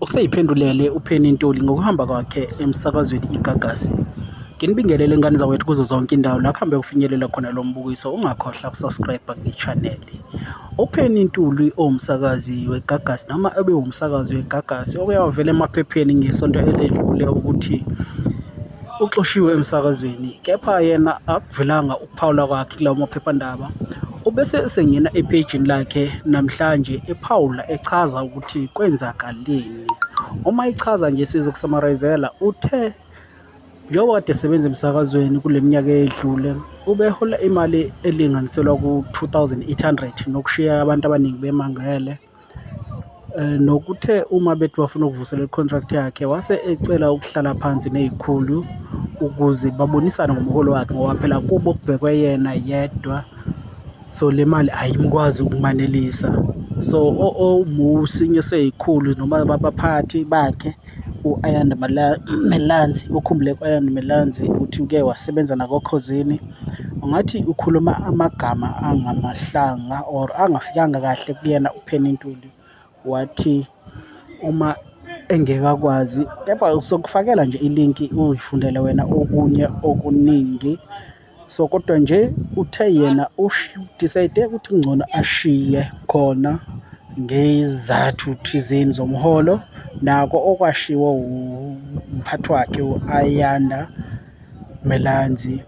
Useyiphendulele uPenny Ntuli ngokuhamba kwakhe emsakazweni iGagasi. Nginibingelele ngane zakwethu kuzo zonke indawo la kuhambe kufinyelela khona lo mbukiso, ungakhohlwa uku-subscribe kule channel. UPenny Ntuli owumsakazi weGagasi noma ebewumsakazi weGagasi oke wavela emaphepheni ngesonto eledlule ukuthi uxoshiwe emsakazweni, kepha yena akuvelanga ukuphawula kwakhe kulawo maphephandaba. Ubese esengena ephejini lakhe namhlanje ephawula echaza ukuthi kwenzakaleni. Uma echaza nje sizoku-summarise-ela uthe njengoba kade esebenza emsakazweni kule minyaka eyedlule ubehola imali elinganiselwa ku-2,800 nokushiya abantu abaningi bemangele. Nokuthe uma bethi bafuna ukuvuselela i-contract yakhe wase ecela ukuhlala phansi ney'khulu ukuze babonisane ngomholo wakhe ngoba phela kubo kubhekwe yena yedwa, so le mali ayimukwazi ukumanelisa. So esinye sey'khulu noma abaphathi bakhe u-Ayanda Melanzi, ukhumbuleke u-Ayanda Melanzi ukuthi uke wasebenza nakoKhozini. Ungathi ukhuluma amagama angamahlanga or angafikanga kahle kuyena uPenny Ntuli, wathi uma engeke akwazi, kepha sokufakela nje ilinki uyifundele wena okunye okuningi. So, kodwa nje uthe yena u-decide-e ukuthi kungcono ashiye khona ngey'zathu thizeni zomholo, nako okwashiwo umphathi wakhe u-Ayanda Melanzi.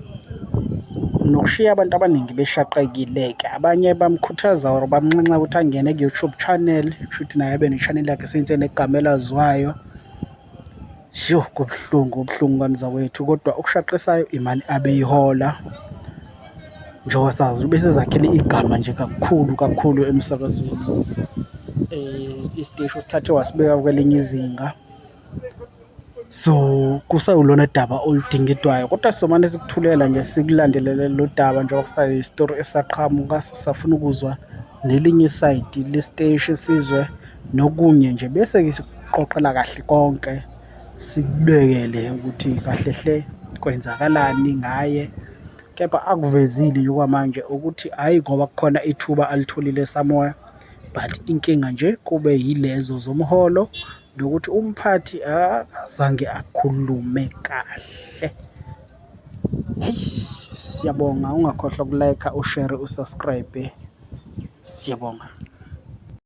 Nokushiya abantu abaningi beshaqekile-ke, abanye bamkhuthaza or bamnxenxa ukuthi angene ku-YouTube channel, kushuthi naye abe ne-channel yakhe since enegama elaziwayo. Yoh, kubuhlungu, kubuhlungu ngane zakwethu kodwa okushaqisayo imali abeyihola njengoba sazi ubesezakhele igama nje kakhulu kakhulu emsakazweni. Isiteshi usithathe wasibeka kwelinye izinga. So, kusawulona daba oludingidwayo kodwa sizomane sikuthulela nje sikulandelele lo daba njengoba kusayisitori esaqhamuka sisafuna ukuzwa nelinye isayidi lesiteshi sizwe nokunye nje bese-ke sikuqoqela kahle konke sikubekele ukuthi kahle hle kwenzakalani ngaye. Kepha akuvezile nje okwamanje ukuthi hhayi ngoba kukhona ithuba alitholile somewhere but inkinga nje kube yilezo zomholo nokuthi umphathi akazange akhulume kahle. Hheyi, siyabonga ungakhohlwa uku-like-a, u-share, u-subscribe. Siyabonga.